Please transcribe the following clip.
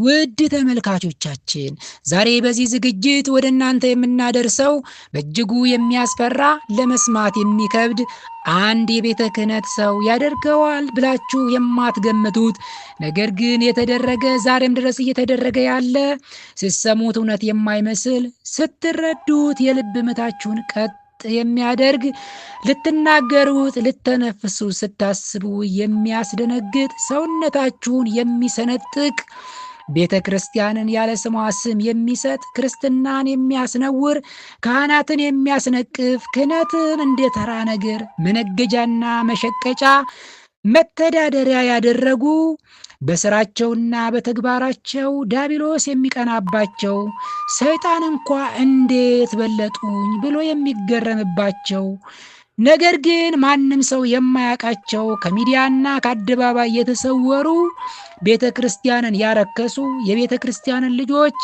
ውድ ተመልካቾቻችን፣ ዛሬ በዚህ ዝግጅት ወደ እናንተ የምናደርሰው በእጅጉ የሚያስፈራ፣ ለመስማት የሚከብድ፣ አንድ የቤተ ክህነት ሰው ያደርገዋል ብላችሁ የማትገምቱት፣ ነገር ግን የተደረገ፣ ዛሬም ድረስ እየተደረገ ያለ፣ ስትሰሙት እውነት የማይመስል፣ ስትረዱት የልብ ምታችሁን ቀጥ የሚያደርግ፣ ልትናገሩት ልተነፍሱ ስታስቡ የሚያስደነግጥ፣ ሰውነታችሁን የሚሰነጥቅ፣ ቤተ ክርስቲያንን ያለ ስሟ ስም የሚሰጥ፣ ክርስትናን የሚያስነውር፣ ካህናትን የሚያስነቅፍ፣ ክህነትን እንደ ተራ ነገር መነገጃና መሸቀጫ መተዳደሪያ ያደረጉ፣ በስራቸውና በተግባራቸው ዲያብሎስ የሚቀናባቸው፣ ሰይጣን እንኳ እንዴት በለጡኝ ብሎ የሚገረምባቸው፣ ነገር ግን ማንም ሰው የማያውቃቸው፣ ከሚዲያና ከአደባባይ የተሰወሩ፣ ቤተ ክርስቲያንን ያረከሱ፣ የቤተ ክርስቲያንን ልጆች